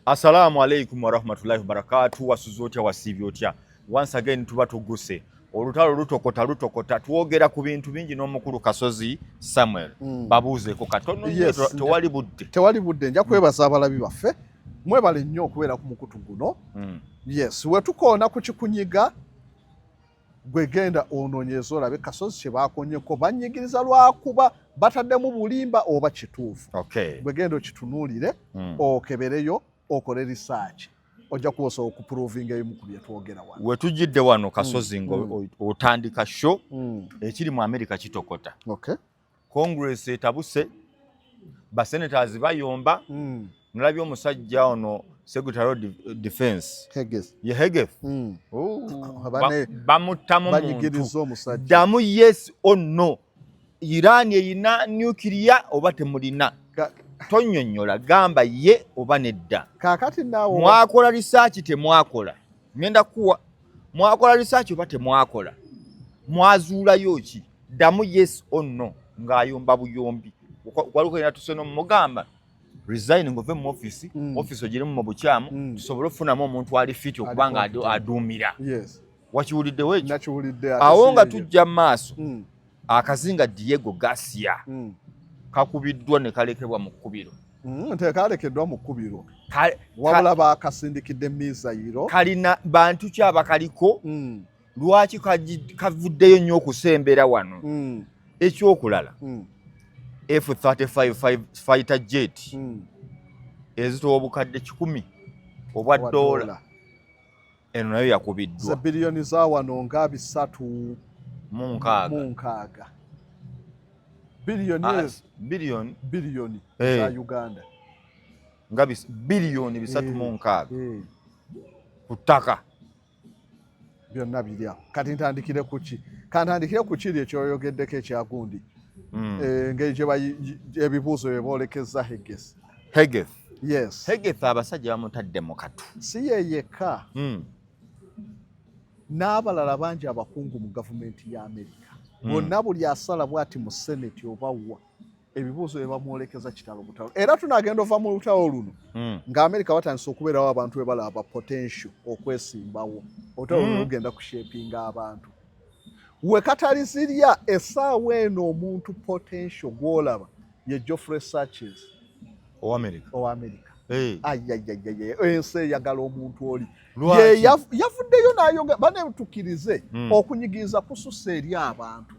Assalamu alaikum warahmatullahi wabarakatuh. Wasuze otya, wasiibye otya? Once again tuba tuguse olutalo lutokota lutokota, twogera ku bintu bingi n'omukulu Kasozi Samuel. Babuuzeeko katono. Yes, tewali budde. Tewali budde. Nja kwebaza abalabi baffe, mwebale nnyo okubeera ku mukutu guno. Yes, wetukoona ku kikunyiga, gwe genda onoonyereza olabe Kasozi kye bakonyeko banyigiriza lwakuba bataddemu bulimba oba kituufu. Gwe genda okitunuulire, okebereyo, okole research, ojja kuba osobola okuprovinga ebimu ku bye twogera wano. Wetujjidde wano, Kasozi, nga otandika show, ekiri mu America kitokota. Congress etabuse, basenators bayomba. Nalabye omusajja ono, Secretary of Defense. Hegseth. Ye Hegseth. Oh, bamuttamu muntu. Banyigiriza omusajja. Ddamu yes or no, Iran erina nuclear oba temulina? Tonnyonnyola, gamba ye oba nedda. Kaakati naawe Mwakola research, temwakola? Ngenda kuwa, mwakola research oba temwakola? Mwazuulayo ki? Ddamu yes or no. Ng'ayomba buyombi, waliwo ena tuse nomugamba resign ng'ove mu office. Office ogirimu mu bukyamu, tusobole okufunamu omuntu ali fit okuba nga competent. aduumira. Wakiwuliddewo ekyo? Nakiwulidde, ate Awo si nga yeyo. tujja mu maaso, akazinga Diego Garcia kakubiddwa ne kalekebwa mu kkubiro. Tekalekeddwa mu kkubiro, wabula bakasindikidde missile. Kalina bantu ki abakaliko? Lwaki kavuddeyo nnyo okusembera wano? Ekyokulala, F35 fighter jet ezitowa obukadde 100 obwa Obwa dola, dola. eno nayo Ze yakubiddwa. Biliyoni za wano nga bisatu mu mu nkaaga. nkaaga biliyoni. Ah, ezo biliyoni. Biliyoni za Uganda. Nga biliyoni bisatu mu nkaaga ku ttaka. Byonna biri awo. Kati ntandikire kuki? Kantandikire ku kiri ekyoyogeddeko ekyagundi. Engeri gye ebibuuzo bye boolekeza Hegseth. Hegseth. Yes. Hegseth abasajja bamutadde mu katu. Si ye yekka, n'abalala bangi abakungu mu gavumenti ya Amerika bonna. Buli asala bwati mu Senate oba wa, ebibuuzo bye bamwolekeza kitalo butalo. Era tunagenda ova mu lutalo luno nga Amerika batandise okubeerawo abantu be balaba potential okwesimbawo. Olutalo luno lugenda kushapinga abantu we katalizirya. Essaawa eno omuntu potential gw'olaba ye Geoffrey Sanchez. Owa America. Owa America. Hey. Ayayayaya, ensi eyagala omuntu oli. Lwaki? Ye yavuddeyo n'ayogera bane tukkirize, okunyigiriza kususse eri abantu,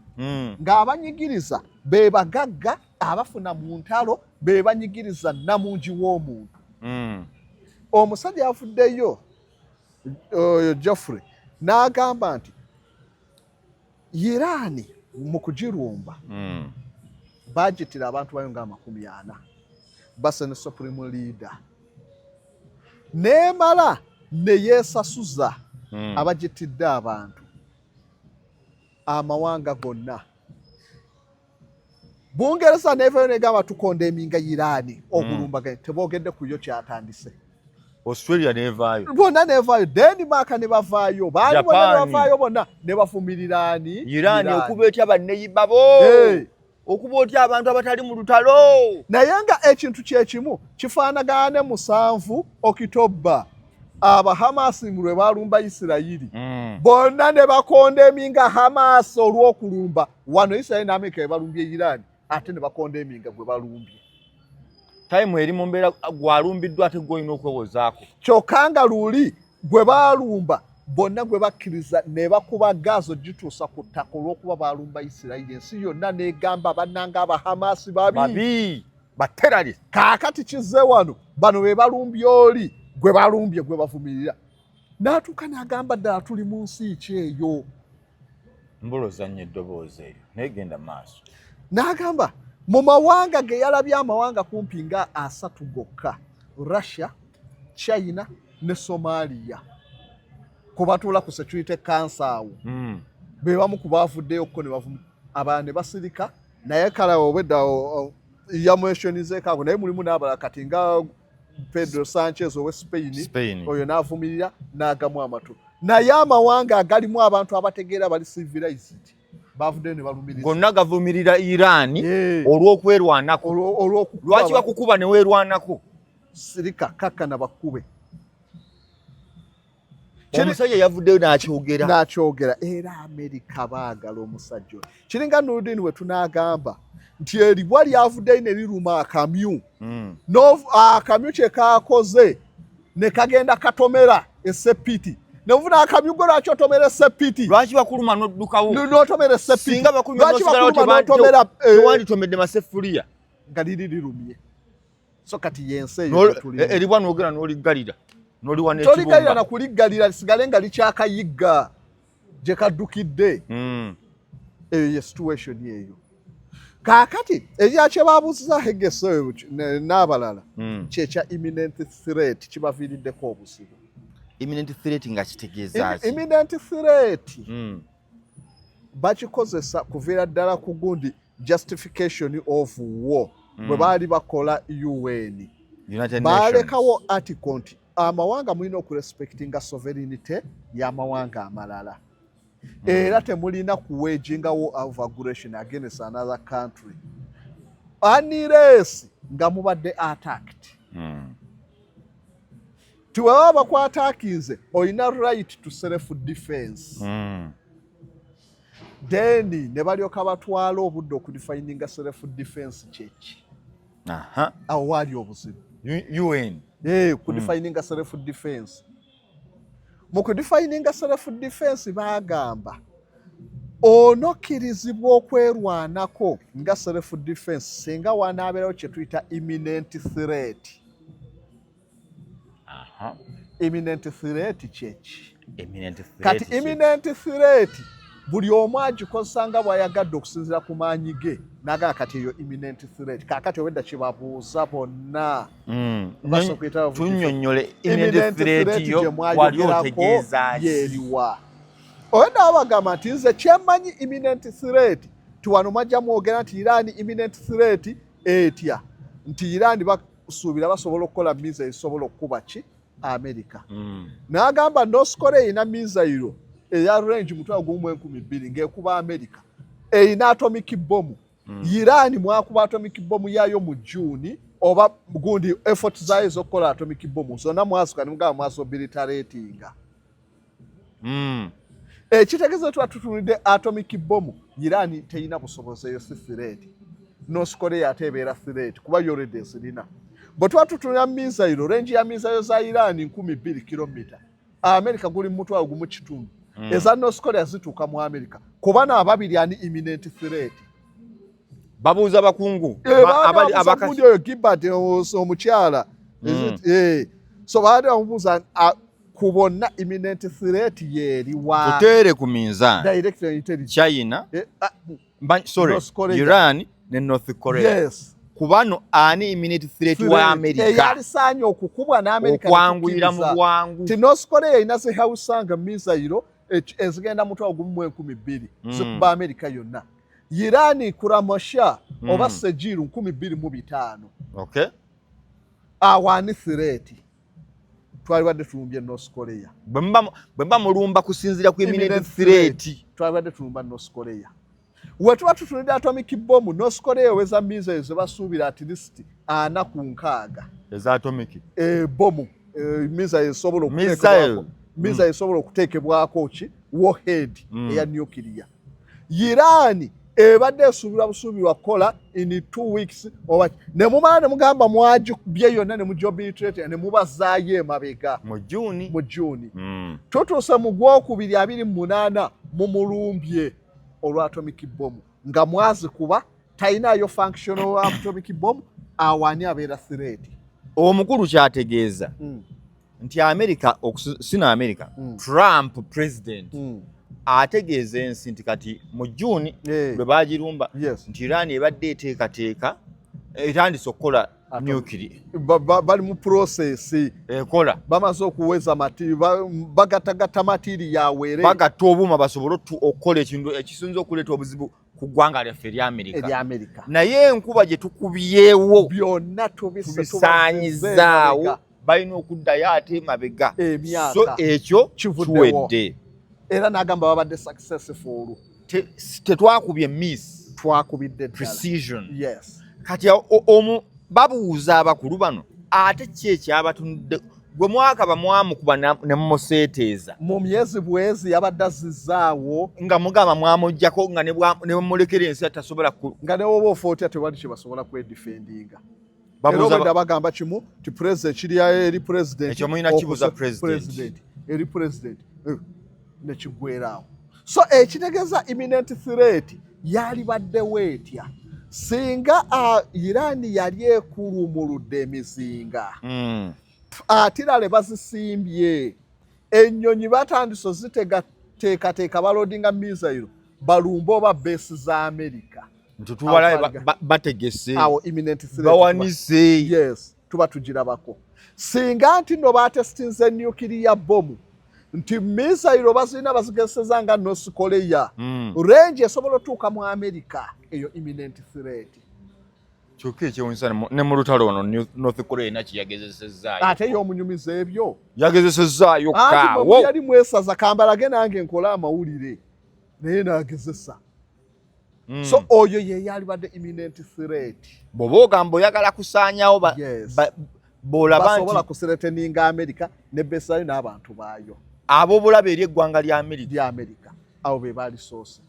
ng'abanyigiriza be bagagga abafuna mu ntalo, be banyigiriza namungi w'omuntu. Omusajja yavuddeyo oyo Geoffrey n'agamba nti Iraani mu kugirumba bagitira abantu bayo nga 40, base ne supreme leader, neemala ne yeesasuza abagitidde abantu. Amawanga gonna, Bungereza nevayo negamba tucondemninga Iraani okulumbaganya, teboogedde ku yo kyatandise. Australia nevaayo. Bonna nevaayo, Denmark ne bavaayo, baali bonna ne Japan. bavaayo bonna ne bavumirira ani? Iran. Okuba etya banneyiba bo? Hey. Okuba otya abantu abatali mu lutalo? Naye nga ekintu kyekimu kifaanagana ne 7 Okitoba, Abahamasi lwe balumba Isirayiri, bonna ne bacondemninga Hamas olw'okulumba wano Isirayiri n'Amerika bwe balumbye Iran, ate ne bacondemninga gwe balumbye. Time eri mu mbeera gwalumbiddwa, ate gwolina okwewozaako. Kyokka nga luli gwe baalumba bonna gwe bakkiriza ne bakuba gaazo gituusa ku ttaka olw'okuba baalumba Isirayiri, ensi yonna n'egamba bannanga Abahamasi babi. Babi, baterrorist. Kaakati kizze wano, bano be balumbye oli gwe balumbye gwe bavumirira, n'atuuka n'agamba ddala tuli mu nsi ki eyo? Mbuloza nnyo eddoboozi eryo, naye genda maaso. N'agamba mu mawanga ge yalabye, amawanga kumpi nga 30 gokka, Russia, China ne Somalia, kubatuula ku Security Council awo, be bamu ku baavuddeyo ko ne bavumu, abalala ne basirika. Naye kale obwedda yamwesionizeeko ago, naye mulimu n'abalala kati nga Pedro Sanchez owe Spain. Spain. Oyo n'avumirira n'agamu amatu. Naye amawanga agalimu abantu abategeera, bali civilized, bavuddeyo ne balumiriza. Gonna gavumirira Iran Eh. olw'okwerwanako. Olw'okukuba Lwaki bakukuba ne weerwanako? Sirika, kakkana bakube. Omusajja yavuddeyo n'akyogera. N'akyogera, era Amerika baagala omusajja oyo. Kiringa Nurudini we tunaagamba nti eribwa lyavuddeyo ne liruma akamyu. Akamyu kye kaakoze ne kagenda katomera esepiti, nevuna akamyu gwe, lwaki otomera esepiti? Lwaki bakuluma n'oddukawo? N'otomera esepiti. Singa bakuluma Lwaki n'osigalawo, bakuluma n'otomera tewanditomedde masefuliya. Nga liri lirumye. So kati yensi eyo gye tulimu. Eribwa n'ogenda n'oliggalira, n'oliwa Toliggalira n'ekibumba. Na kuliggalira, lisigale nga likyakayigga gye kaddukidde. Eyo ye situation eyo. Kaakati ekyakye babuuziza Hegseth oyo n'abalala kyekya imminent threat, kibaviiriddeko obuzibu. Imminent threat nga kitegeeza ki? Imminent threat bakikozesa kuviira ddala ku gundi justification of war bwe baali bakola UN. United Balekawo Nations. article nti amawanga mulina okurespectinga sovereignty y'amawanga amalala, era temulina kuwaginga war of aggression against another country unless nga mubadde attacked. Tiwebaba bakwatakinze, olina right to self defense. Then ne balyoka batwala obudde okudefininga self defense kyeki. Awo waali obuzibu. UN. Kudefininga self defense. Mu kudefininga self defense baagamba onokkirizibwa okwerwanako nga self defense singa wanaabeerawo kye tuyita imminent threat. Imminent threat kyeki? Imminent threat Kati kyeki? imminent threat buli omu agikozesa nga bw'ayagadde okusinziira ku maanyi ge, n'agamba kati eyo imminent threat. Kaakati obwedda kibabuuza bonna basobola okuyita Tunnyonnyole imminent threat yo gye wali mwayogerako otegeeza ki? Yeeriwa? Obwedda babagamba nti nze kyemmanyi imminent threat ti wano mwajja mwogera nti Iran imminent threat etya, nti Iran basuubira basobola okukola missile esobola okukuba ki America. N'agamba North Korea erina missile eya range 12,000 ng'ekuba America, erina atomic bomb. Iran mwakuba atomic bomb yaayo mu June oba gundi, effort zaayo ez'okukola atomic bomb zonna mwasuka ne mugamba mwazobiliteratinga. Ekitegeeza tuba tutunulidde atomic bomb, Iran terina busobozi, eyo si threat. North Korea ate ebeera threat kuba yo already ezirina. Bwe tuba tutunulira missile, range ya missile za Iran 2000 kilomita, America guli mu 1500. Eza North Korea zituuka mu America. Kuba naababiri ani imminent threat? Babuuza bakungu. Eh, abali babuuza gundi oyo Gilbert omukyala. So baade bamubuuza ku bonna imminent threat yeeriwa? Tuteere ku minzaani. Direct intelligence. China, sorry, North Korea. Iran ne North Korea. Yes. Ku bano ani imminent threat wa America? Eyalisaanye okukubwa n'Amerika Okwanguyira mu netukkiriza. bwangu. Ti North Korea erina zi Hwasong missile ezigenda 12,000, zikuba Amerika yonna. Iran Khorramshahr oba Sejjil 2500. Awo ani threat? Twalibadde tulumbye North Korea. Bwe muba mulumba kusinziira ku imminent Imminent threat. Twalibadde tulumba North Korea. We tuba tutunulidde atomic bomb, North Korea eweza missile ze basuubira at least 4 ku 60. Eza atomic. Bomu, missile esobola Missile. okuteekebwako, missile esobola okuteekebwako ki warhead eya nuclear. Iran ebadde esuubirwa busuubirwa kukola in 2 weeks oba ne mumala ne mugamba mwagikubye yonna ne mugiobliterate ne mubazaayo emabega. Mu June. Mu June. Tutuuse mu gwokubiri 28, mumulumbye olwa atomic bomb nga mwazikuba, talinayo functional atomic bomb. Awo ani abeera threat? Omukulu kyategeeza nti America sino America, Trump president ategeeza ensi nti kati mu June lwe bagirumba nti Iran ebadde eteekateeka, etandise okukola nuclear. Bali mu process. Ekola. Bamaze okuweza bagattagatta material awere. Bagatta obuuma basobole okukola ekintu ekisinza okuleeta obuzibu ku ggwanga lyaffe erya Amerika. Erya Amerika. Naye enkuba gye tukubyewo byonna tubisaanyizaawo, balina okuddayo ate mabega. Emyaka. So ekyo Kivuddewo. kiwedde. Era n'agamba babadde successful. Tetwakubye miss. Twakubidde ddala. Precision. Yes. Kati omu babuuza abakulu bano Ate ki ekyabatunudde gwe mwaka bamwamukuba ne mumuseeteeza mu myezi bwezi yabadde azzizaawo nga mugamba mwamuggyako nga ne bwemulekera ensi tasobola nga ne woba ofa otya tewali kye basobola kwedefendinga. Era obwedda bagamba kimu ti president kiri eri president. Ekyo mulina kibuza president. Eri president nekigweraawo. So ekitegeeza imminent threat yalibaddewo etya singa Iran yali ekulumuludde emizinga, artillery bazisimbye, ennyonyi batandise oziteekateeka, baloadinga missile balumbe oba base za America. Nti tubalabe bategese. Awo imminent threat bawanise. Yes, tuba tugirabako. Singa nti no batestinze nuclear bomb, nti missile bazirina bazigezeseza nga North Korea, range esobola otuuka mu America, eyo imminent threat. Kyokka ekyewunyisa, ne mu lutalo wano North Korea erina kyeyagezesezaayo. Ate y'omunyumiza ebyo. Yagezesezaayo. Anti kaawo. Yali mwesaza kambalage nange nkola amawulire naye n'agezesa. So oyo ye yalibadde imminent threat. Bw'oba ogamba oyagala kusaanyawo bw'olaba basobola nti kuthreateninga America ne besayo n'abantu baayo. Ab'obulabe eri eggwanga lya America. Lya America, abo be baalisoose.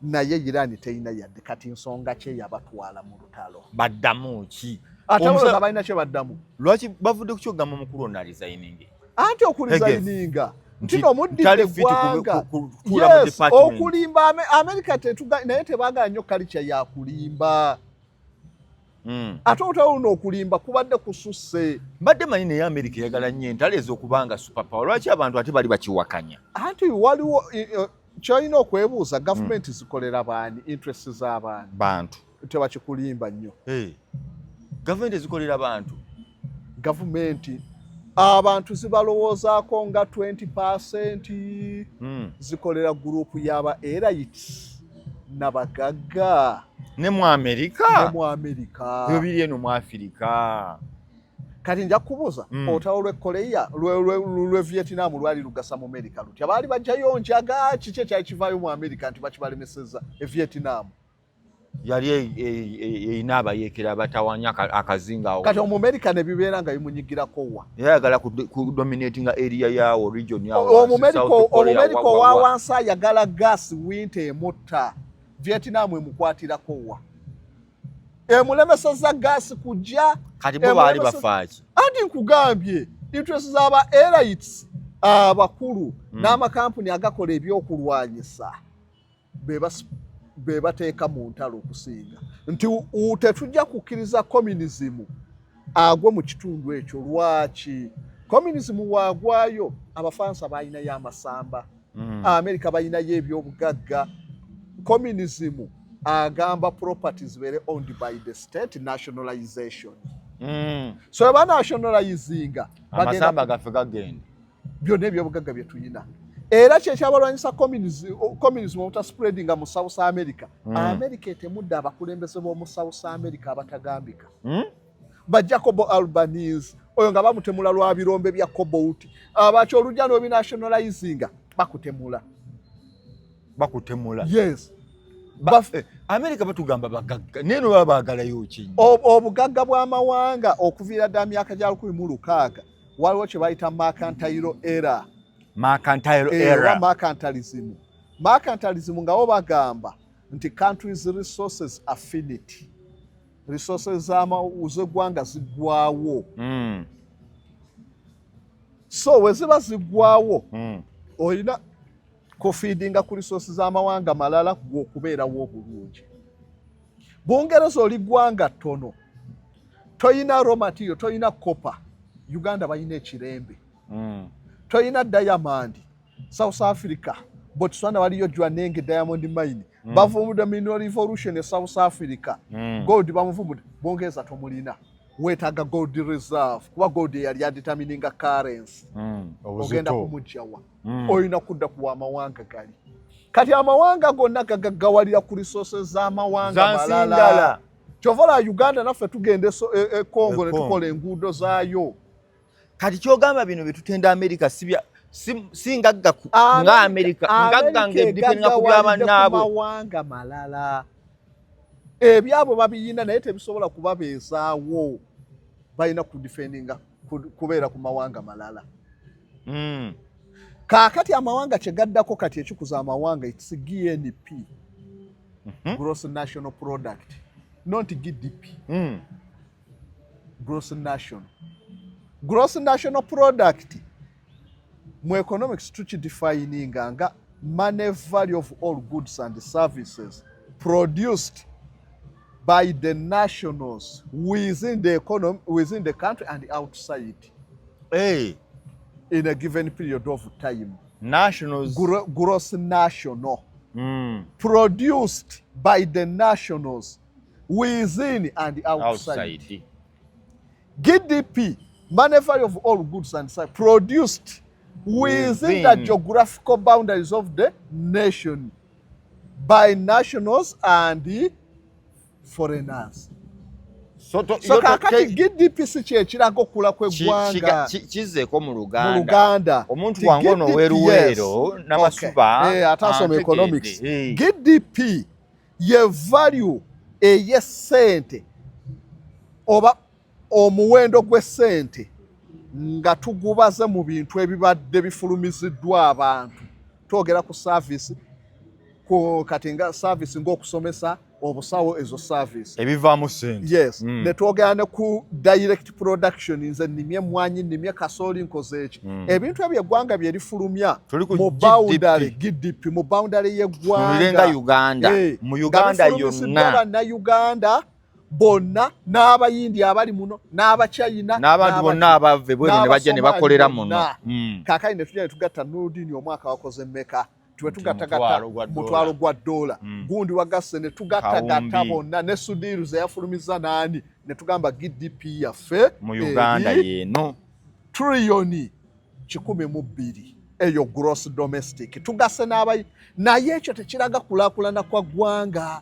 Naye Iran terina yadde. Kati nsonga ki eyabatwala mu lutalo? Baddamu ki? Ate balowooza balina kye baddamu. Lwaki bavudde ku kyogamba omukulu ono aresigninge? Anti okuresigninga nti nomuddidde tali fit eggwanga. kutuula mu Yes, department. Okulimba America tetuga naye tebaagala nnyo kalica ya kulimba. Ate olutalo luno okulimba kubadde kususse. Mbadde manyi naye America eyagala nnyo entalo ez'okubanga superpower. Lwaki abantu ate bali bakiwakanya? Anti waliwo kyolina okwebuuza, gavumenti zikolera baani? Interest z'abaani? Bantu. Tebakikulimba nnyo. Hey. Gavumenti ezikolera bantu. Gavumenti abantu zibalowoozaako nga 20%. Zikolera gurupu y'aba elites nabagagga. Ne mu Amerika? Ne mu Amerika. Ebyo biri eno mu Afirika. Kati nja kubuuza, olutalo lw'e Korea, lwe Vietnam lwali lugasa mu Amerika lutya? Baali bajjayo njaga? Kiki ekyali kivaayo mu Amerika nti bakibalemeseza e Vietnam? Yali erina abayeekera abatawanya akazinga awo. Kati omumerika ne bibeera nga bimunyigirako wa? Yayagala kudominatinga area yawo, region yawo. Omumerika owa wansi ayagala gas, winter emutta. Vietnam emukwatirako wa? Emulemeseza gas kujja. Kati bo baali bafaaki? Anti nkugambye, interest z'aba elites abakulu n'amakampuni agakola ebyokulwanyisa be bateeka mu ntalo okusinga nti tetujja kukkiriza communism agwe mu kitundu ekyo. Lwaki communism waagwayo? Abafaransa balinayo amasamba, Amerika balinayo ebyobugagga. Communism agamba properties zibeere owned by the state, nationalization. So eba nationalizinga amasamba gaffe gagenda. Byonna ebyobugagga bye tulina. Era kyekyabalwanyisa communism obutaspreadinga mu South America. America etemudde abakulembeze b'omu South America abatagambika, ba Jacobo Arbenz oyo nga bamutemula lwa birombe bya cobalt. Abaki olujja n'obinationalizinga bakutemula. Bakutemula. Yes. America batugamba bagagga, naye no baba baagalayo ki? Obugagga bw'amawanga okuviira ddala myaka gya 1600 waliwo kye bayita mercantile era. Mercantile era. Era. Mercantilism. Mercantilism nga bo bagamba nti countries' resources are finite, resources z'eggwanga ziggwawo. So we ziba ziggwawo, olina kufeedinga ku resources z'amawanga malala gwe okubeerawo obulungi. Bungereza oli ggwanga ttono, toyina raw material, toyina copper. Uganda balina ekirembe. Toyina diamond. South Africa, Botswana waliyo Jwaneng diamond mine. Bavumbudde mineral revolution e South Africa. Gold bamuvumbudde. Bungereza tomulina, weetaaga gold reserve kuba gold eyali adetermininga currency. Ogenda Obuzito. kumugjawa? Olina kudda kuwa amawanga gali. Kati amawanga gonna gagaggawalira ku resources z'amawanga Za nsi malala. ndala. Kyova olaba Uganda naffe tugenda e Congo E ne Congo. tukola enguudo zaayo. Kati kyogamba bino byetutenda America si ngagga nga America ngagga ng'edependinga ku byabannaabwe. Mawanga malala ebyabwe babiyina naye tebisobola kubabeezaawo. Balina kudefendinga kubeera ku mawanga malala. Kaakati amawanga kyegaddako kati ekikuza amawanga, it's GNP, Gross national product, not GDP. Gross national product mu economics tukidefininga nga money value of all goods and services produced by the nationals within the economy, within the country and outside, hey, in a given period of time. Nationals. Gross national produced by the nationals within and outside. Outside. GDP, money value of all goods and services produced within the geographical boundaries of the nation by nationals and the foreigners. So kakati GDP si kyekiraga okukula kw'eggwanga. Kizzeeko mu Luganda. Luganda. Omuntu wange ono weruweero namasuba. Okay. Ate asoma economics. GDP ye value ey'essente oba omuwendo gw'essente nga tugubaze mu bintu ebibadde bifulumiziddwa abantu. Twogera ku service, kati nga service ng'okusomesa, obusawo, ezo service. Ebivaamu sente. Yes. Ne twogera ne ku direct production, nze nnimye emmwanyi, nnimye kasooli, nkoze eki. Ebintu ebyo eggwanga bye lifulumya mu boundary, GDP mu boundary y'eggwanga Uganda. Mu Uganda yonna. Bannayuganda bonna n'Abayindi abali muno n'Abachina. N'abantu bonna abava ebweru ne bajja ne bakolera muno. Kaakati ne tujja ne tugatta Nurdin omwaka wakoze mmeka, tuwe tugattagatta mutwalo gwa dola. Gundi wagasse ne tugattagatta bonna ne Sudiru ze yafulumiza naani, ne tugamba GDP yaffe mu Uganda yeeno triliyoni 102, eyo gross domestic. Tugasse n'abayi, naye ekyo tekiraga kulaakulana kwa ggwanga.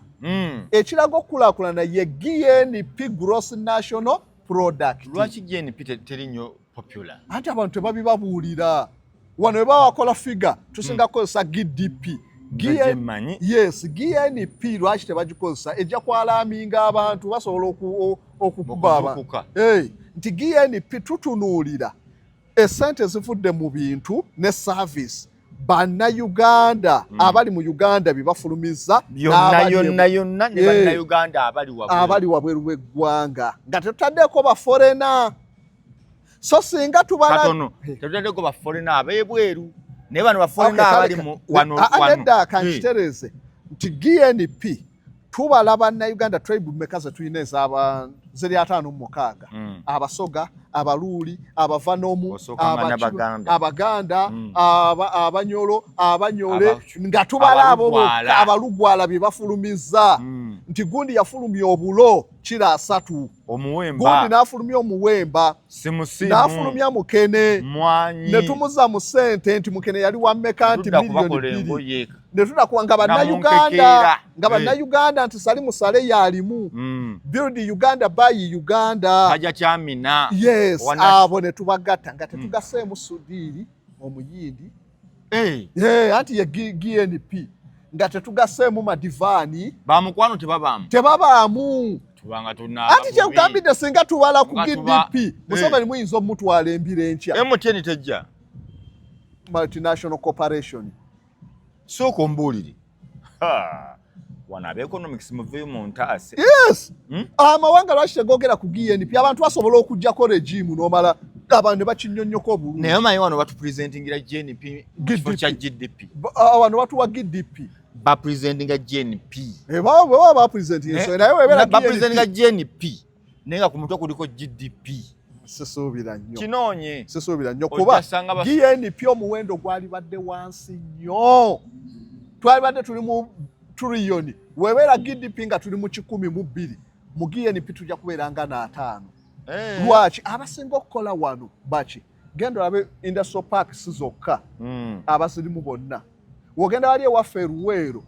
Ekiraga okukulaakulana ye GNP, gross national product. Lwaki GNP teri nnyo popular? Anti abantu tebabibabuulira. Wano we baba bakola figure tusinga kukozesa GDP. Yes, GNP lwaki tebagikozesa? Ejja kwalaaminga abantu, basobola okukuba abantu nti GNP tutunuulira esente zivudde mu bintu ne service Bannayuganda abali mu Uganda bye bafulumiza. Yonna yonna yonna ne Bannayuganda abali wabweru, abali wabweru w'eggwanga, nga tetutaddeko baforeigner. So singa tubala katono, tetutaddeko baforeigner ab'ebweru, naye bano baforeigner abali wano. Nedda, kankitereeze nti GNP tubala Bannayuganda tribe meka ze tulina ezaba ziri 56. Abasoga, Abaluuli, Abavanomu, Abaganda, Abanyolo, Abanyole, nga tubala abo Abalugwala bye bafulumiza. Nti gundi yafulumya obulo kiro 30, gundi n'afulumya omuwemba, n'afulumya mukene, ne tumuza mu ssente nti mukene yali wa mmeka, nti miliyoni 2, ne tunakuwa nga Bannayuganda, nga Bannayuganda nti Sali Musale yalimu. Build Uganda, buy Uganda. Haja Kyamina. Yes, abo ne tubagatta nga tetugaseemu Sudiiri Omuyindi. Anti ye GNP nga tetugaseemu madivaani. Bamukwano tebabaamu. Tebabaamu. Anti kyekugambidde, singa tubala ku GDP, Museveni muyinza omutwala embiro enkya. MTN tejja. Multinational corporation. Sooka ombuulire wano abeeconomics muveeyo mu ntaase. Yes. Amawanga lwaki tegogera ku GNP? Abantu basobola okugjako regime n'omala abantu ne bakinyonnyoka obulungi. Naye omanyi wano batupresentingira GNP mu kifo kya GDP. Wano batuwa GDP. Bapresentinga GNP. Baba bapresentinga, naye webeera bapresentinga GNP, naye nga ku mutwe kuliko GDP. Sisuubira nnyo. Kinoonye. Sisuubira nnyo kuba GNP omuwendo gwalibadde wansi nnyo, twalibadde tuli mu triliyoni. Webeera GDP nga tuli mu 102, mu GNP tujja kubeera nga n'ataano. Lwaki abasinga okukola wano baki? Genda olabe industrial parks zokka, abasirimu bonna wogenda wali ewaffe eruweero,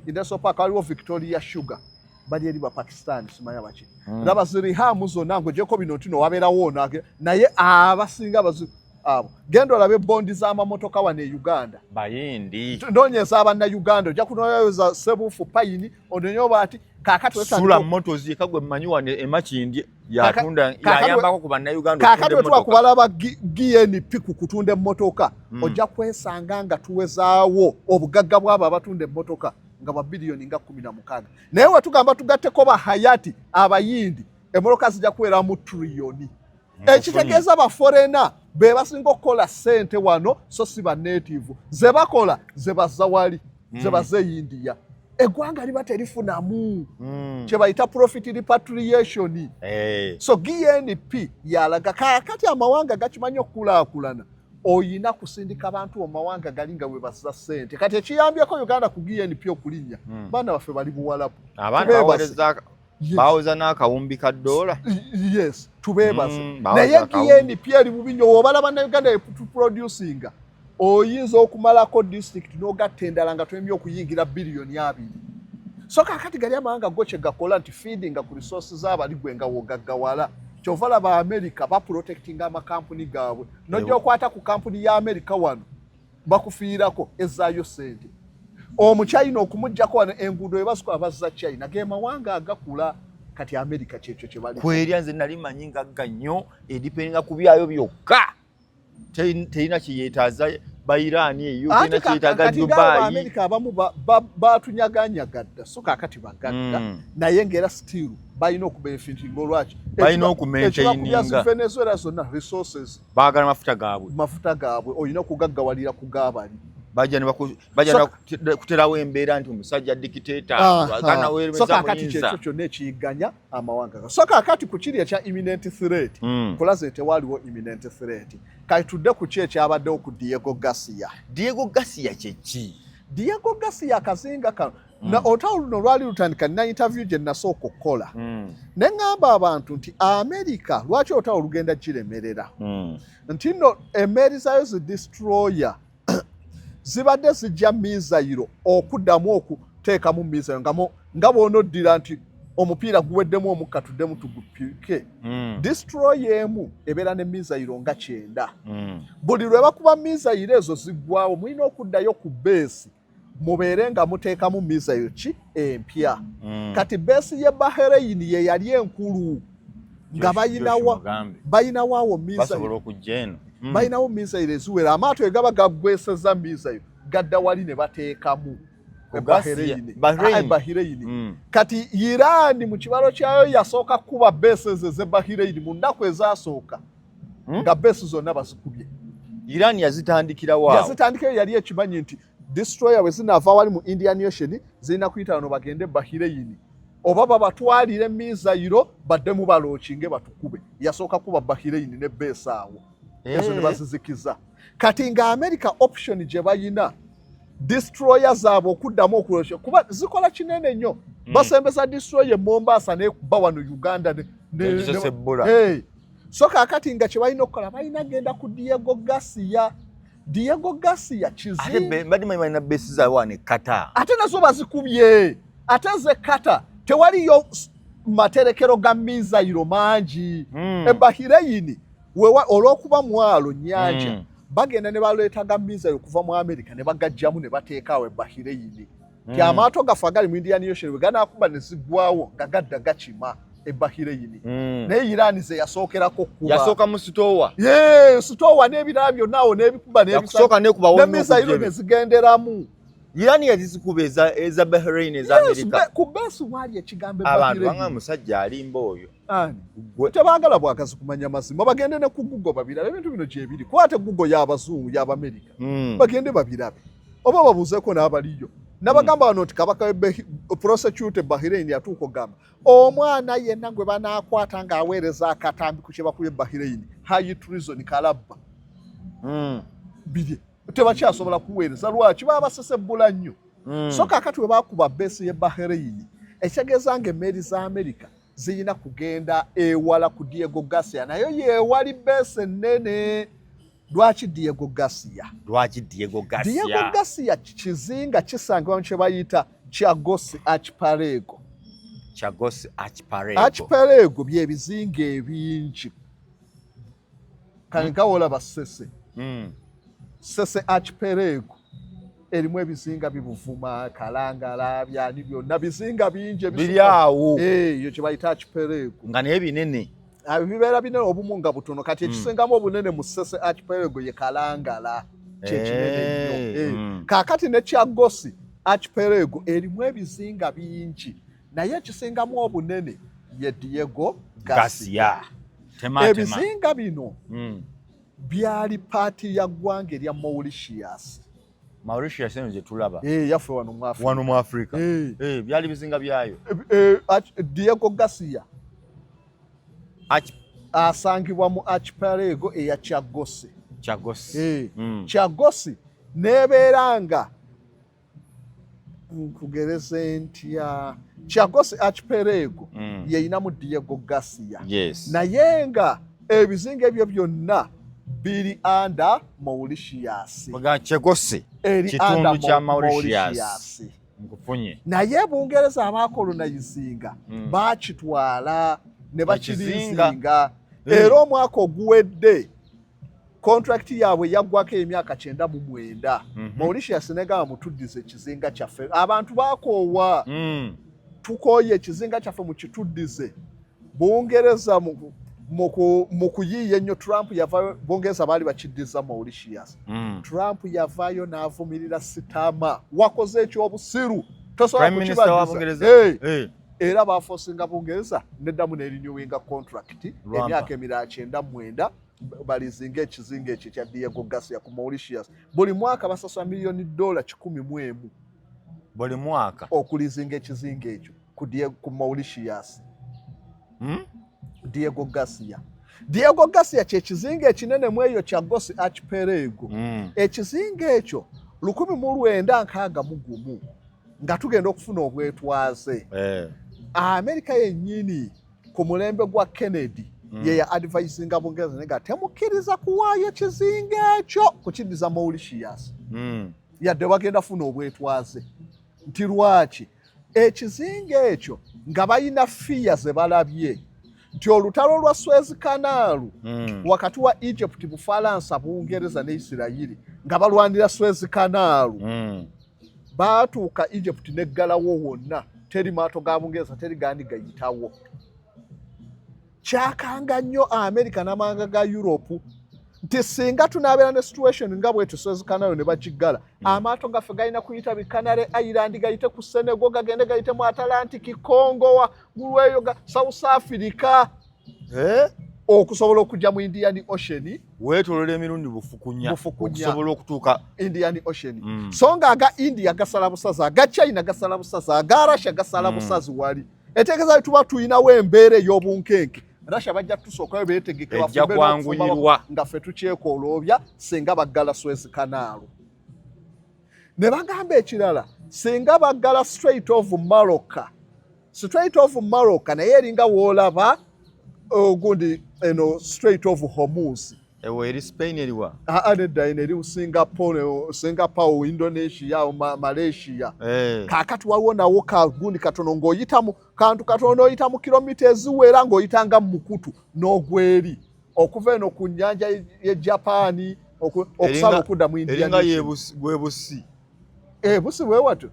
industrial park waliwo Victoria Sugar, bali eri Bapakistan, simanya baki. Laba zirihamu zonna ng'ogyeko bino nti nowabeerawo ono, naye abasinga bazi abo. Genda olabe bondi z'amamotoka wano e Uganda. Bayindi. Noonyeza Abannayuganda, ojja kunoonyeza Sebuufu Payini, ononye oba ati. Kakati Sula Motors yekka gwe mmanyi wano e Makindye yatunda, yayambako ku Bannayuganda. Kakati bwe tuba kubalaba GNP ku kutunda emmotoka, ojja kwesanga nga tuwezaawo obugagga bw'abo abatunda emmotoka nga bwa biliyoni nga 16. Naye we tugamba tugatteko ba Hayati Abayindi, emmotoka zijja kuweramu triliyoni. Ekitegeeza ba foreigner be basinga okukola ssente wano, so si ba native. Ze bakola ze bazza wali, ze bazza e India, eggwanga liba terifunamu, kye bayita profit repatriation. So GNP yalaga kaakati amawanga gakimanyi okukulaakulana oyina kusindika bantu mu mawanga gali nga bwe bazza ssente. Kati ekiyambyeko Uganda ku GNP okulinnya, baana baffe bali Buwalabu. Abaana Tubeebaze. bawereza, baweza n'akawumbi ka ddoola. Yes, tubeebaze. Baweza Naye akawumbi. GNP eri bubi nnyo. Woobala Bannayuganda tuproducinga, oyinza okumalako district n'ogatta endala nga twemye okuyingira biliyoni 20. So kaakati gali amawanga go kye gakola nti feedinga ku resources z'abali gwe nga wogaggawala. Kyova laba America baprotectinga amakampuni gaabwe. Nojja okwata ku kampuni ya America wano, bakufiirako ezaayo sente. Omuchina okumugjako wano enguudo webazikola bazza China. Ge mawanga agakula. Kati America kyekyo kye bali. Kwerya nze nali manyi ngagga nnyo, edependinga ku byayo byokka. Terina kyeyeetaaza ba Iran eyo, Anti terina kyeyetaaga kati ng'abo Dubai. Amerika abamu batunyaganyagaga dda, so kaakati bagagga, naye ng'era still balina okubenefitinga. Olwaki? Balina okumaintaininga. Ekibakubya Venezuela zonna resources. Baagala mafuta gaabwe. Mafuta gaabwe. Olina okugaggawalira ku gaabali. Bajja ne bajja kuterawo embeera nti omusajja dictator So kaakati kyekyo kyonna ekiyigganya amawanga. So kaakati ku kiri ekya imminent threat, kulaze tewaliwo imminent threat. Kati tudde ku ki ekyabaddewo ku Diego Garcia. Diego Garcia kyeki? Diego Garcia akazinga kano, na olutalo luno lwali lutandika, nina interview gye nasooka okukola, ne ŋŋamba abantu nti America lwaki olutalo lugenda giremerera, nti nno emmeeri zaayo zi destroyer zibadde zijja missile okuddamu okuteekamu missile nga bw'onoddira nti omupiira guweddemu omukka, tuddemu tugupike. Destroyer emu ebeera ne missile nga 90. Buli lwe bakuba missile ezo ziggwawo, mulina okuddayo ku base mubeere nga muteekamu missile ki empya. Kati base ye Bahrain ye yali enkulu nga balinawo awo missile. Basobola okujja eno. Balinawo missile eziwera. Amaato egaba gaggweseza missile gadda wali ne bateekamu Ku e Garcia, Bahrain. Bahrain. Ah, Bahrain. Kati Iran mu kibalo kyayo yasooka kuba bases ez'e Bahrain mu nnaku ezasooka, nga base zonna bazikubye. Iran yazitandikirawo awo. Yazitandikayo, yali ekimanyi nti destroyer bwe zinaava wali mu Indian Ocean zirina kuyita wano bagende Bahrain, oba babatwalire missile baddemu balaunchinge batukube. Yasooka kuba Bahrain ne base awo ezo ne bazizikiza. Kati nga America option gye bayina, destroyer zaabwe okuddamu okulaunchinga, kuba zikola kinene nnyo. Basembeza destroyer e Mombasa nekuba wano Uganda Negisesebbula. Hey. So kaakati nga kye balina okukola, balina genda ku Diego Garcia. Diego Garcia Ate kizinga. Mbadde manyi balina base zaabwe wano e Qatar. Ate nazo bazikubye. Ate ze Qatar tewaliyo materekero ga missile mangi. E Bahrain wewa olw'okuba mwalo nnyanja, bagenda ne baleeta ga missile okuva mu America ne bagajjamu ne bateekaawo e Bahrain. Ti amaato gaffe agali mu Indian Ocean bwe ganaakuba ne ziggwawo nga gadda gakima e Bahrain. Naye Iran ze yasookerako kuba. Yasooka mu sitowa. Ye sitowa n'ebirala byonna awo n'ebikuba n'ebisa Yakusooka nekuba ne wonna missile okujja. Ne zigenderamu. Iran yazikuba eza Bahrain, eza Yes, America. ku base waali ekigambo e Abantu Bahrain. banga musajja alimba oyo. Ani? Gwe. Tebaagala bwagazi kumanya mazima, bagende ne ku Google babirabe ebintu bino gyebiri. Kuba ate Google y'abazungu, y'Abamerika. Bagende babirabe oba babuuzeeko n'abaliyo. Nabagamba wano nti kabaka prosecutor Bahrain yatuuka okugamba omwana yenna gwe banaakwata ng'aweereza akatambi ku kye bakubye Bahrain, high treason, kalabba. Biri tebakyasobola kuweereza. Lwaki? Baba basesebbula nnyo. So kaakati bwe bakuba base y'e Bahrain, ekitegeeza nga emmeeri za America zirina kugenda ewala ku Diego Garcia, nayo yeewali base ennene. Lwaki Diego Garcia? Lwaki Diego Garcia? Diego Garcia kizinga kisangibwa mu kye bayita Chagos Archipelago. Chagos Archipelago. Archipelago byebizinga ebingi. Kale nga wolaba Sese. Sese Archipelago. Erimu ebizinga bibuvuma, Kalangala, byani, byonna bizinga bingi. Biri awo. Eyo kye bayita archipelago. Nga naye binene. Ah, bibeera binene, obumu nga butono. Kati ekisingamu obunene mu Ssese Archipelago ye Kalangala, kyekinene nnyo. Kaakati ne Chagos Archipelago erimu ebizinga bingi, naye ekisingamu obunene ye Diego Garcia. Garcia, tema tema. Ebizinga bino byali part ya ggwanga erya Mauritius. Mauritius eno gye tulaba. Yaffe wano mu Africa. Wano mu Africa. Eh. Eh, byali bizinga byayo. Diego Garcia asangibwa mu archipelago eya Chagos. Chagos. Chagos nebeera nga, nkugereze ntya, Chagos Archipelago yeyinamu Diego Garcia, naye nga ebizinga ebyo byonna biri under Mauritius. Muga Chagos eri kitundu under kya Mauritius. Mauritius. Nkufunye. Naye Bungereza abakolonizinga bakitwala ne Ekizinga. bakirizinga. Era omwaka oguwedde contract yaabwe yaggwako emyaka 99. Mauritius negamba, "Mutuddize ekizinga kyaffe, abantu bakoowa. Tukooye, ekizinga kyaffe mukituddize." Bungereza mu kuyiiya ennyo, Trump yavayo. Bungereza baali bakiddiza Mauritius. Trump yavaayo n'avumirira Starmer, "Wakoze ekyobusiru, tosobola Prime Minister wa kukibaddiza." Bungereza. Hey, Eh. era baforcinga Bungereza neddamu nerenewinga contract Lwampa. emyaka emirala 99, baleasinga ekizinga ekyo ekya Diego Garcia ku Mauritius. Buli mwaka basasula miliyoni dola 101. Buli mwaka. Okuleasinga ekizinga ekyo ku Mauritius. Diego Garcia, Diego Garcia kyekizinga ekinene mu eyo Chagos Archipelago. Ekizinga ekyo 1961, nga tugenda okufuna obwetwaze, Amerika yennyini ku mulembe gwa Kennedy ye ya advisinga Bungereza naye nga temukkiriza kuwaayo kizinga ekyo kukiddiza Mauritius, yadde bagenda funa obwetwaze. Nti lwaki ekizinga ekyo? Nga balina fear ze balabye nti olutalo lwa Suez Canal wakati wa Egypt, Bufalansa, Bungereza ne Isirayiri, nga balwanira Suez Canal, baatuuka Egypt neggalawo wonna, teri maato ga Bungereza, teri gandi gayitawo. Kyakanga nnyo Amerika n'amawanga ga Europe nti singa tunaabeera ne situation nga bwetu, Suez Canal ne bagiggala, amaato gaffe galina kuyita bi Canary Island, gayite ku Senegal, gagende gayite mu Atlantic, Congo, waggulu eyo ga South Africa, Eh? okusobola okujja mu Indian Ocean. Weetoloola emirundi bufukunya. Bufukunya. Okusobola okutuuka. Indian Ocean. So nga aga India gasala busazi, aga China gasala busazi, aga Russia gasala busazi. Wali etegeeza tuba tulinawo embeera ey'obunkenke, Russia bajja tusookayo beetegeke, Ejja bafumbe n'okufumba kwanguyirwa. Nga ffe tukyekooloobya singa baggala Suez Canal. Ne bagamba ekirala, singa baggala Strait of Malacca, Strait of Malacca naye eringa woolaba ogundi eno Strait of Hormuz. Ewo eri Spain, eriwa? Aa, nedda, eno eri Singapore, Singapore, Indonesia, Malaysia. Kaakati waliwo nawo kagundi katono ng'oyitamu kantu katono, n'oyita mu kilomita eziwera ng'oyitanga mu mukutu n'ogweri okuva eno ku nnyanja ye Japaani okusala okudda mu Indian Eringa Ocean. Bwebusi. Eh, busi bwe watyo.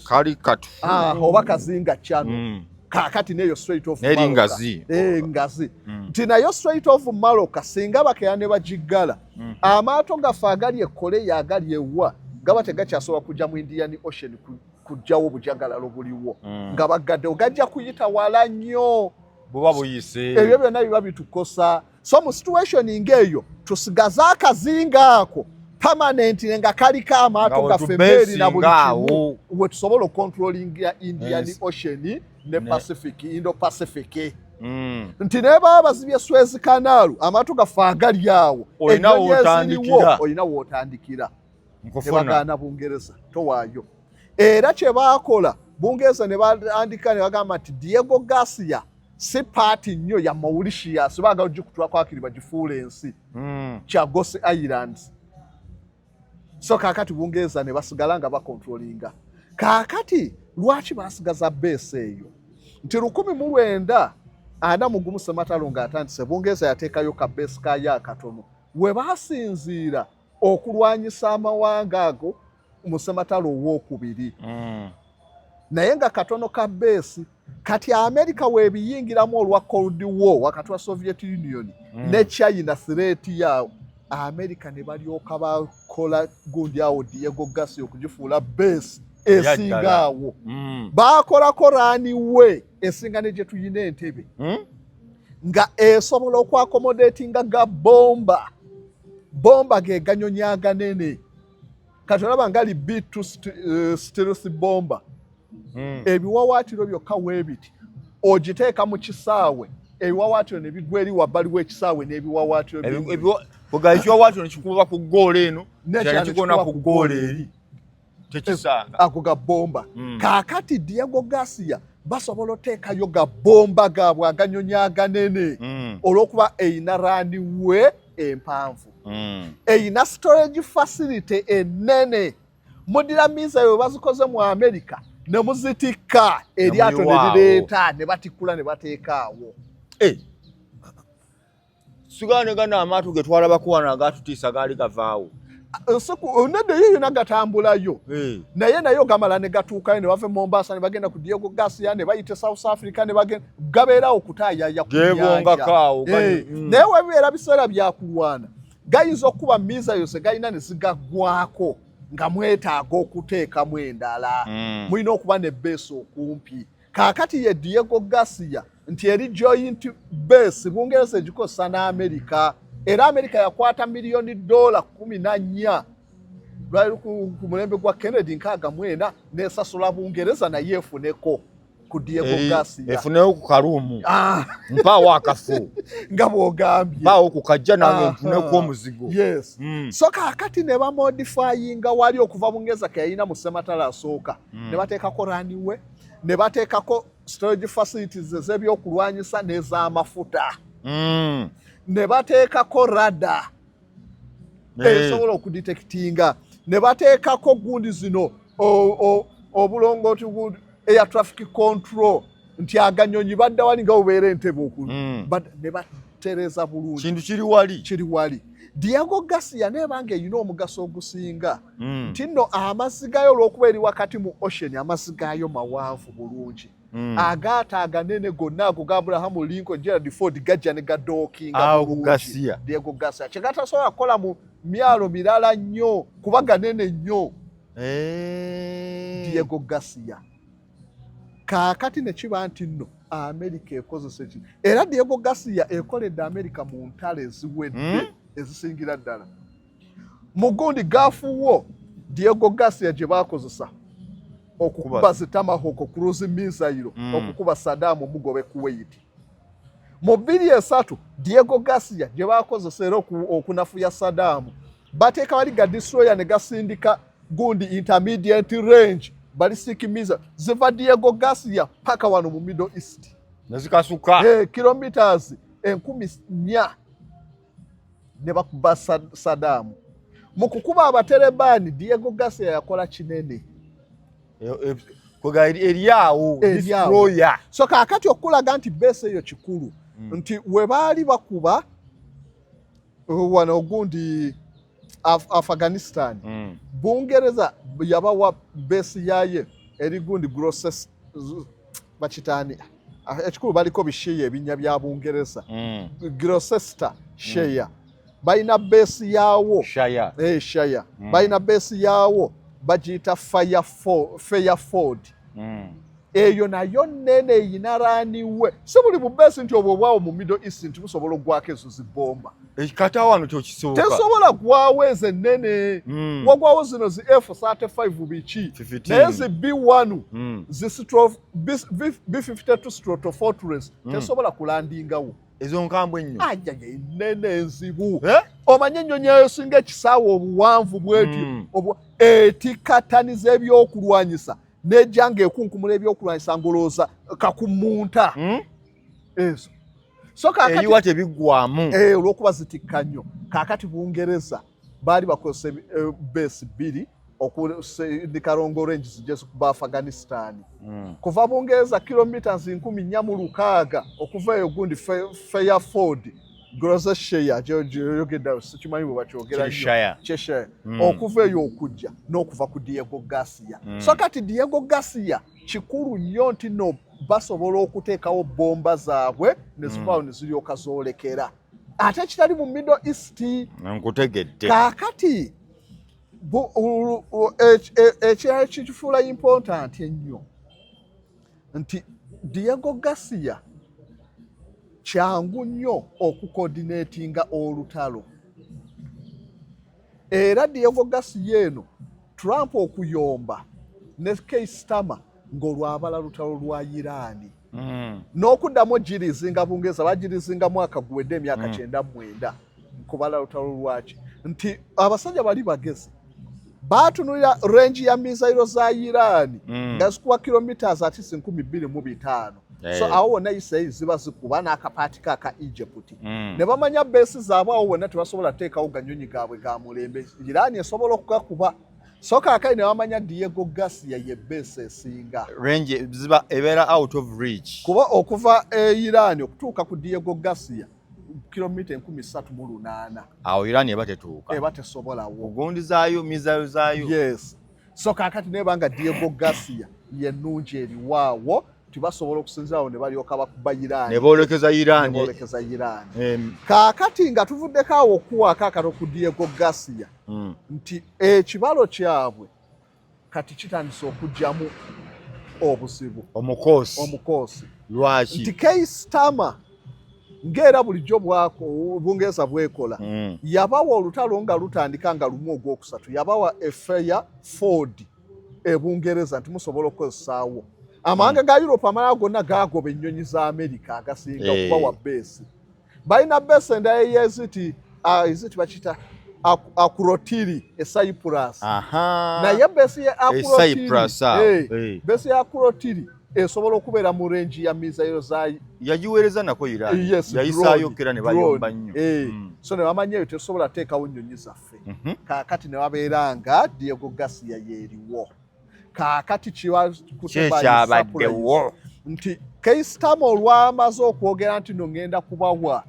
Kali katu. Ah, oba kazinga kyano. Kaakati neyo Strait of Neri Malacca. ngazi. Eh, ngazi. Nti nayo Strait of Malacca singa bakeera ne bagiggala, amaato gaffe agali e Korea, agali ewa, gaba tegakyasobola kujja mu Indian Ocean kujjawo bujagalalo buliwo. Nga baggaddewo gajja kuyita wala nnyo. Buba buyise. Ebyo byonna biba bitukosa. So mu situation ng'eyo tusigaze akazinga ako permanent nga kaliko amaato Nga gaffe, meeri na buli wetubeesinga kimu, awo. we tusobola ocontrollinga Indian Ocean ne Pacific, Indo Pacific. Nti naye baba bazibye Suez Canal, amaato gaffe agali awo, Olina ennyonyi eziriwo, w'otandikira. olina w'otandikira. Nkufuna. Tebagaana Bungereza towaayo. Era kye baakola Bungereza ne batandika ne bagamba nti Diego Garcia si part nnyo ya Mauritius, baagala ogikutulako akiri bagifuula ensi, Chagos Islands. So kaakati Bungereza ne basigala nga bacontrollinga. Kaakati lwaki basigaza base eyo? Nti 1941 sematalo ng'atandise, Bungereza yateekayo ka base kayo akatono we basinziira okulwanyisa amawanga ago. Mu ssematalo owokubiri. Naye nga katono ka base. Kati America weebiyingiramu olwa Cold War wakati wa Soviet Union ne China, threat ya America, ne balyoka bakola gundi awo Diego Garcia okugifuula base esinga awo. Bakolako runway esinga ne gye tuyina Entebe, nga esobola okwaccommodatinga ga bomber. Bomber ge ganyonyi aganene. Kati olaba nga li B2 stealth bomber, ebiwawaatiro byokka weebiti, ogiteeka mu kisaawe, ebiwawaatiro ne bigwa eri wabbali w'ekisaawe n'ebiwawaatiro. Ekiwawaatiro nekikuba ku ggoolo eno, nekigona ku ggoolo eri, tekisanga. Ago ga bomber. Kaakati Diego Garcia basobola oteekayo ga bomber gaabwe aganyonyi aganene, olw'okuba eyina runway empanvu, eyina storage facility enene. Mudira missile we bazikoze mu America ne muzitikka, eryato ne lireeta ne batikkula ne bateekaawo. Eh. Sigala ne gano amaato ge twalabako wano agatutiisa gaali gavaawo. Nedda, eyo yona gatambulayo. Naye nayo gamala ne gatuukayo ne bava e Mombasa ne bagenda ku Diego Garcia ne bayita South Africa ne bagenda gabeerawo okutaayaya ku nyanja. Naye webibeera biseera byakulwana, gayinza okuba missiles galina ne zigaggwako nga mwetaaga okuteekamu endala. Mulina okuba ne base okumpi. Kaakati ye Diego Garcia nti eri joint base, Bungereza egikozesa n'Amerika, era Amerika yakwata miliyoni dola 14 lwali ku mulembe gwa Kennedy 64 nesasula Bungereza naye efuneko ku Diego Garcia. Efuneyo ku kaluumu. Mpaawo akafu. Nga bw'ogambye. Mpaawo ku kajja nange nfuneko omuzigo. Yes. So kaakati ne bamodifyinga wali okuva Bungereza ke yalina mu ssematalo asooka, ne bateekako runway, ne bateekako storage facilities ez'ebyokulwanyisa n'ez'amafuta, ne bateekako radar esobola okudetectinga, ne bateekako gundi zino obulongooti, air traffic control, nti aganyonyi badda wali nga bubeera Entebe oku ne batereza bulungi. Kintu kiri wali. Kiri wali. Diego Garcia neebanga erina omugaso ogusinga nti nno amazzi gayo, olw'okuba eri wakati mu ocean, amazzi gaayo mawanvu bulungi. Agaato aganene gonna ago ga Abraham Lincoln, Gerald Ford gajja ne gadockinga. Diego Garcia kyegatasobola kukola mu myalo mirala nnyo kuba ganene nnyo. Diego Garcia kaakati ne kiba nti nno Amerika ekozesa eki, era Diego Garcia ekoledde Amerika mu ntalo eziwedde ezisingira ddala. Mu gundi Gulf War, Diego Garcia gye bakozesa okukuba zi Tomahawk cruise missile okukuba Saddam omugobe Kuwait. Mu 2003, Diego Garcia gye bakozesa era okunafuya Saddam, bateeka wali ga destroyer ne gasindika gundi intermediate range ballistic missile ziva Diego Garcia paka wano mu Middle East. Nezikasuka. Hey, kilometers 4000 ne bakuba Saddam. Mu kukuba abaterebaani, Diego Garcia yakola kinene. Eryawo destroyer. So kaakati okulaga nti base eyo kikulu, nti we baali bakuba wano ogundi Afghanistan, Bungereza yabawa base yaye eri gundi Gloucester bakitaani. Ekikulu baliko bishire ebinnya bya Bungereza. Gloucester shire balina base yaawo. Shire. Shire. Balina base yaawo bagiyita Fairford. Eyo nayo nene, eyina runway. Si buli bubase nti obwo obwawo mu Middle East nti busobola okugwako ezo zibomba. Kati awo wano kyokisoboka. Tesobola gwawo ezo ennene. Wagwawo zino zi F35 biki, 15. naye zi B1, zi B52 Stratofortress tesobola kulandingawo. Ezo nkambwe ennyo. Ajaja, ennene enzibu. Eh? Omanye ennyonyi eyo singa ekisaawe obuwanvu bwetyo, etikataniza ebyokulwanyisa nejja ng'ekunkumula ebyokulwanyisa ngolowooza kakumunta ezo. So kaakati Eyiwa tebiggwamu. Eh, olw'okuba zitikka nnyo. Kaakati Bungereza baali bakozesa base bbiri okusindika long range zijje zikuba Afghanistan. Kuva Bungereza kilometers 4600 okuva eyo gundi Fairford. Gloucestershire gyoyogedde, sikimanyi bwe bakyogera nnyo. Cheshire. Cheshire. Okuva eyo okujja n'okuva ku Diego Garcia. So kati Diego Garcia kikulu nnyo nti no basobola okuteekawo bomba zaabwe ne zivaawo ne ziryoka zoolekera, ate kitali mu Middle East. Nkutegedde. Kaakati ekirala kikifuula important ennyo nti Diego Garcia kyangu nnyo okucoordinatinga olutalo, era Diego Garcia eno Trump okuyomba ne Keir Starmer ng'olwabala lutalo lwa Iraani n'okuddamu girizinga Bungereza, bagirizinga mwaka guwedde, emyaka 99, nkubala lutalo lwaki nti abasajja bali bagezi, baatunulira range ya missile za Iraani nga zikuba kilometers at least 2500. So awo wonna Isirairi ziba zikuba n'akapaati ka aka Egypt. Ne bamanya base zaabwe awo wonna tebasobola kuteekawo ganyonyi gaabwe ga mulembe, Iraani esobola okugakuba. So kaakali ne bamanya Diego Garcia ye base esinga. Range ziba ebeera out of reach. Kuba okuva e Iran okutuuka ku Diego Garcia kilomita 3800. Awo Iran eba tetuuka. Eba tesobolawo. Ogundi zaayo, missile zaayo. Yes, so kaakati neba nga Diego Garcia yennungi eriwaawo, tibasobola okusinzirawo ne balyoka bakuba Iran. Ne boolekeza Iran. Ne boolekeza Iran. Kaakati nga tuvuddeko awo okuwaako akalo ku Diego Garcia nti ekibalo kyabwe kati kitandise okugyamu obuzibu. Omukoosi. Omukoosi. Lwaki? Nti Keir Starmer, ng'era bulijjo bwako Bungereza bwekola, yabawa olutalo nga lutandika nga lumu ogwokusatu, yabawa e Fairford e Bungereza nti musobola okukozesaawo. Amawanga ga Europe amalala gonna gagoba ennyonyi za America agasinga okubawa base. Balina base endala eyeziti eziti bakita Akrotiri e Cyprus. Naye base ye Akrotiri, Cyprus awo. Base ya Akrotiri esobola okubeera mu range ya missile za Yagiweereza nako Iran. Yes, yayisaayo drone, kera ne bayomba drone. nnyo. So ne bamanya eyo tesobola teekawo nnyonyi zaffe. Kaakati ne babeera nga Diego Garcia yeeriwo. Kaakati kiba Kyekyabaddewo. nti Keir Starmer olwamaze okwogera nti no ŋŋenda kubawa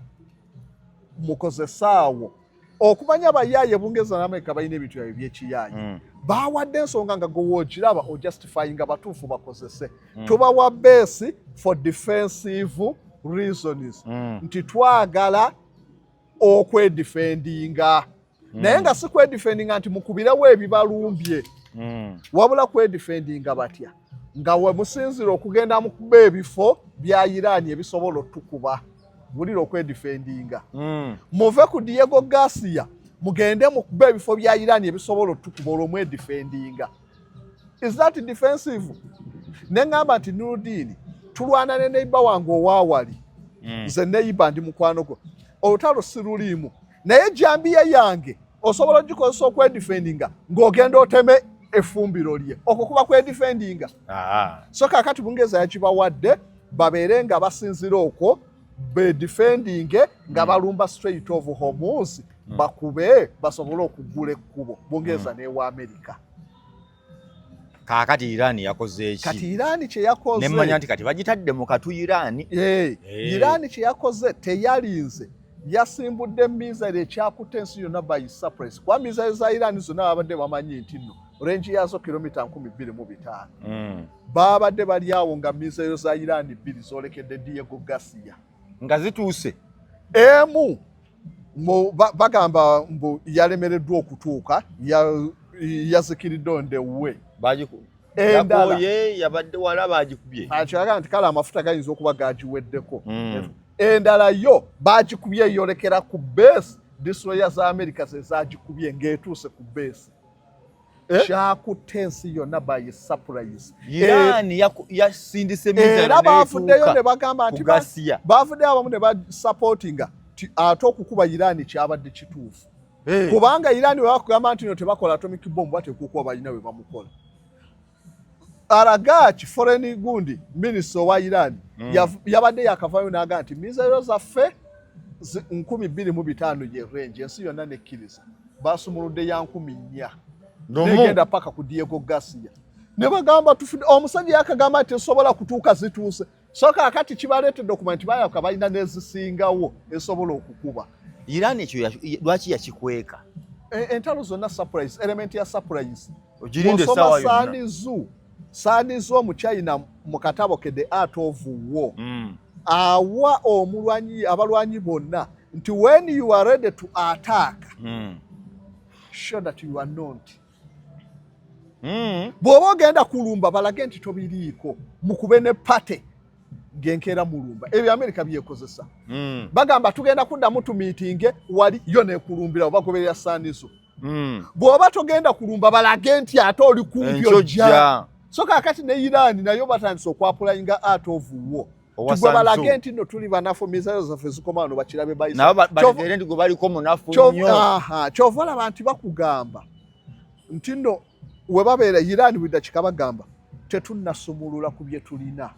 mukozesaawo, okumanya abayaaye Bungereza n'Amerika balina ebintu byabwe ebyekiyaaye, bawadde ensonga nga gwewoogiraba ojustifyinga batuufu bakozese. Tubawa base for defensive reasons, nti twagala okwedefendinga, naye nga si kwedefendinga nti mukubirewo ebibalumbye, wabula kwedefendinga batya nga we musinzira okugenda mukuba ebifo bya Iraani ebisobola otukuba. Bulira okwedefendinga. Muve ku Diego Garcia mugende mukuba ebifo bya Iraani ebisobola otukuba, olwo mwedefendinga. Is that defensive? Neŋŋamba nti Nurudini, tulwana ne neighbour wange owaawali. Nze neighbour ndi mukwano gwo, olutalo si luliimu, naye jambiya yange osobola ogikozesa okwedefendinga ng'ogenda oteme effumbiro lye, okwo kuba kwedefendinga. So kaakati Bungereza yakibawadde babeere nga basinzira okwo bedefendinge nga balumba Strait of Hormuz, bakube basobole okugula ekkubo Bungereza n'ewa Amerika. Kaakati Iran yakoze eki? Kati Iraani kye yakoze, nemmanya nti kati bagitadde mu katu Iran. Iraani kye yakoze, teyalinze, yasimbudde missile ekyakutte ensi yonna by surprise, kuba missile za Iraani zonna babadde bamanyi nti nno range yaazo kilomita 2500. Babadde bali awo nga missile za Iraani bbiri zoolekedde Diego Garcia. Nga zituuse. Emu bagamba mbu yalemereddwa okutuuka, yazikiridde on the way. Endala yakoye, yabadde wala, bagikubye. Akiraga nti kale amafuta gayinza okuba gagiweddeko. Endala yo bagikubye eyolekera ku base, destroyer za America ze zagikubye ng'etuuse ku base. Eh? Kyakutte ensi yonna by surprise. Iran yasindise missile Era bavuddeyo ne bagamba nti ku Garcia. Bavuddeyo abamu ne basupportinga ti ate okukuba Iran kyabadde kituufu, kubanga Iran bwe bakugamba nti no tebakola atomic bomb, bateekwa okuba balina bwe bamukola. Araghchi, foreign gundi minister wa Iran, yabadde yakavayo n'agamba nti missile zaffe 2500 ye range, ensi yonna nekkiriza. Basumuludde ya 4000 Lumu. negenda paka ku Diego Garcia, ne bagamba tufudde, omusajja yakagamba nti tesobola kutuuka, zituuse. So kaakati kibaleetedde okumanya nti bayaka balina n'ezisingawo esobola okukuba. Iran ekyo lwaki yakikweka? Entalo zonna surprise, element ya surprise. Ogirinde essaawa yonna. Sun Tzu, Sun Tzu Omuchina mu katabo ke The Art of War, awa omulwanyi, abalwanyi bonna nti when you are ready to attack, show that you are not. Bw'oba ogenda kulumba, balage nti tobiriiko, mukube ne party ng'enkeera mulumba. Ebyo Amerika byekozesa. Bagamba tugenda kuddamu tumiitinge wali, yo nekulumbira oba goberera Sun Tzu. Bw'oba togenda kulumba, balage nti ate oli kumpi ojja. So kaakati ne Iran nayo batandise okwapplyinga Art of War. Tugwe balage nti nno tuli banafu, misayo zaffe zikoma wano, bakirabe. Bategeere nti gwe baliko munafu nnyo. Kyova olaba nti bakugamba nti nno we babeera Iran buli dakika bagamba tetunnasumulula ku bye tulina,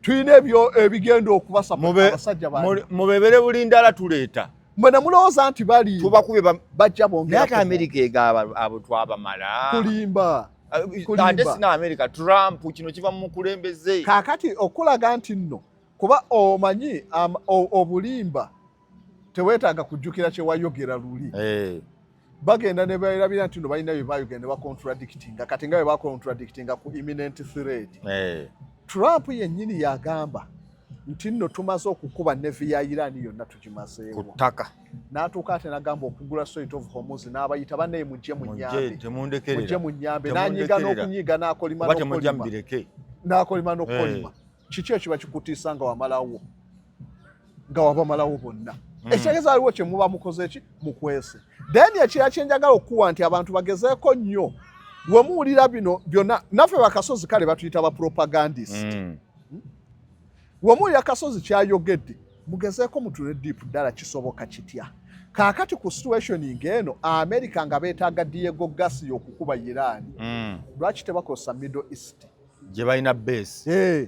tulina ebyo ebigenda okubasa abasajja. Mubebere buli ndala tuleeta. Mwe ne mulowooza nti bali tubakubye bajja bongera. Naye ate Amerika egaba abo twabamala. Kulimba. Ate sina Amerika, Trump, kino kiva mu mukulembeze. Kaakati okulaga nti nno kuba omanyi obulimba teweetaaga kujjukira kye wayogera luli. Bagenda ne beerabira nti no balina bye bayogera ne bacontradictinga. Kati nga bwe bacontradictinga ku imminent threat, Trump yennyini yagamba nti nno tumaze okukuba navy ya Iran yonna, tugimazeewo. Ku ttaka. N'atuuka ate n'agamba okugula Strait of Hormuz, n'abayita bannaye, mujje mu nyambe, mujje mu nyambe, n'anyiga n'okunyiga n'akolima n'okolima n'akolima n'okukolima. Kiki ekiba kikutiisa nga wamalawo, nga wabamalawo bonna? Ekitegeeza waliwo kye muba mukoze ki mukwese. Then ekirala kyenjagala okukuwa nti abantu bagezeeko nnyo, we muwulira bino byonna, naffe bakasozi kale batuyita ba propagandist. We muwulira Kasozi kyayogedde, mugezeeko mutule deep, ddala kisoboka kitya? Kaakati ku situation ng'eno, America nga beetaaga Diego Garcia okukuba Iran, lwaki tebakozesa Middle East gye balina base? Hey.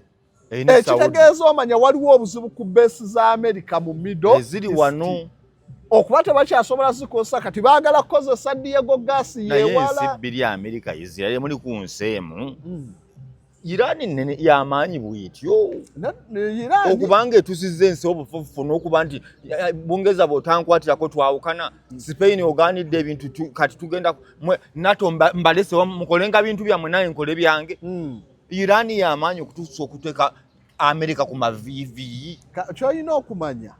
Ekitegeeza omanya waliwo obuzibu ku base za America mu Middle eziri wano. Okuba tebakyasobola zikozesa, kati baagala kukozesa Diego Garcia. Naye ensi bbiri, America, Israel, muli ku nsi emu. Iran nene yamaanyi bwetyo okubanga etusizza ensi obufufufu n'okuba nti Bungereza bw'otankwatirako twawukana, Spain ogaanidde ebintu, kati tugenda NATO, mbalese mukolenga bintu byammwe naye nkole byange. Iran yamaanyi okutuusa okuteeka Amerika ku maviivi? Kyolina okumanya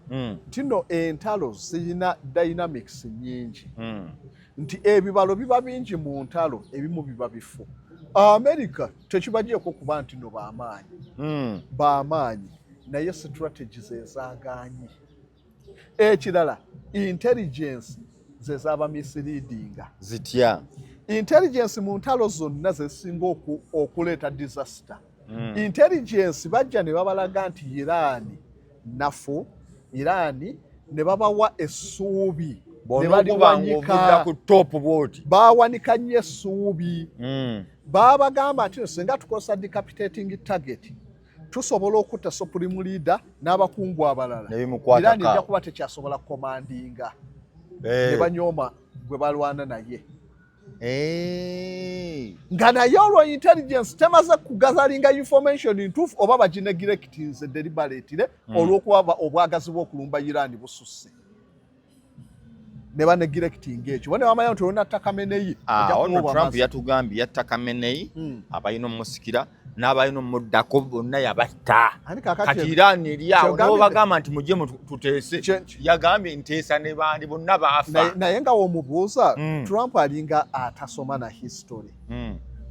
nti no entalo zirina dynamics nyingi, nti ebibalo biba bingi mu ntalo, ebimu biba bifu. Amerika tekibagyeko kuba nti no bamaanyi, bamaanyi, naye strategies ezagaanye. Ekirala, intelligence zezaba misleadinga. Zitya? Intelligence mu ntalo zonna zesinga okuleeta disaster. Intelligence bajja ne babalaga nti Iran nafu, Iran ne babawa essuubi. Nebaliwanika ku top bwoti. Bawanika nnyo essuubi. Babagamba nti singa tukozesa decapitating target, tusobola okutta supreme leader n'abakungu abalala, Iran ejja kuba tekyasobola commandinga. Ne banyooma gwe balwana naye, nga naye olwo intelligence temaze kugatheringa information ntuufu oba bagineglectinze deliberately, olw'okuba obwagazi bw'okulumba Iran bususse, ne baneglectinga ekyo bo ne bamanya nti olwonatta Khamenei. Ah, ono Trump yatugambye yatta Khamenei, abalina omusikira n'abalina omuddako bonna yabatta. Kati Iran eri awo nobagamba nti mujje tuteese, yagambye nteesa ne bandi bonna baafa. Naye nga womubuuza, Trump alinga atasoma na history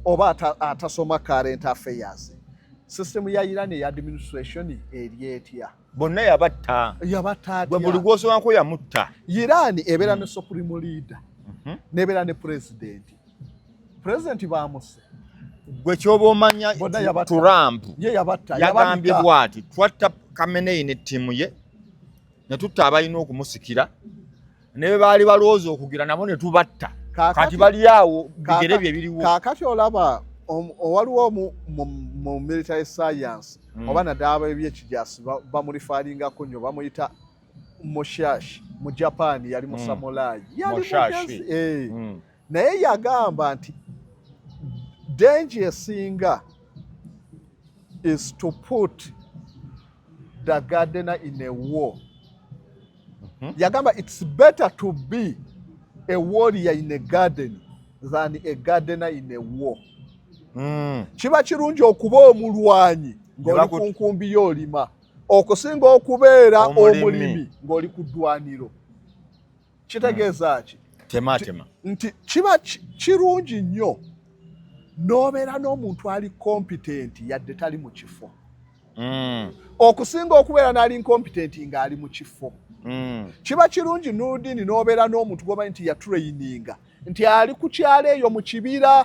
oba atasoma current affairs. System ya Iran eya administration eri etya? Bonna yabatta. Yabatta. Gwe buli gwosomako yamutta. Iran ebeera ne supreme leader, nebeera ne president. President bamuse. Gwe kyoba omanya, Trump ye yabatta. Yagambye bwati, twatta Khamenei ne ttiimu ye, ne tutta abalina okumusikira, ne be baali balowooza okugira nabo ne tubatta. Kati bali awo bigere bye biriwo. Kaakati olaba waliwo mu military science, oba naddala ebyekijasi, bamureferringako nnyo, bamuyita Musashi. Mu Japan yali musamulayi, yali mugezi, eh. Naye yagamba nti danger esinga is to put the gardener in a war. Yagamba, "It's better to be a warrior in a garden than a gardener in a war." Kiba kirungi okuba omulwanyi ng'oli ku nkumbi y'olima okusinga okubeera omulimi ng'oli ku ddwaniro. Kitegeeza ki? Tematema. Nti kiba kirungi nnyo n'obeera n'omuntu ali competent yadde tali mu kifo okusinga okubeera n'ali incompetent ng'ali mu kifo. Kiba kirungi, Nurdin, n'obeera n'omuntu gwomanyi nti yatraininga nti ali ku kyalo eyo mu kibira,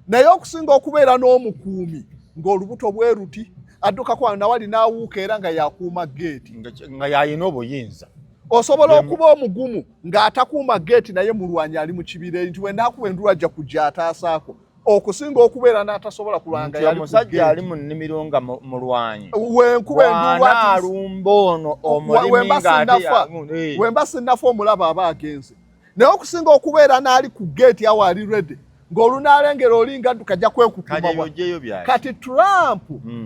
naye okusinga okubeera n'omukuumi ng'olubuto bwe ruti addukako wano nawali n'awuuka era nga yakuuma geeti. Nga yayina obuyinza. Osobola okuba omugumu ng'atakuuma geeti naye mulwanyi ali mu kibira eri nti wenaakuba endulu ajja kujja ataasaako, okusinga okubeera n'atasobola kulwanga. Nti omusajja ali mu nnimiro nga mulwanyi. Wenkuba endulu alumba ono omulimi. Wemba sinnafa omulaba aba agenze, naye okusinga okubeera n'ali ku geeti awo ali ready ng'olunaalengera olinga adduka ajja kwekukuma. Kati Trump,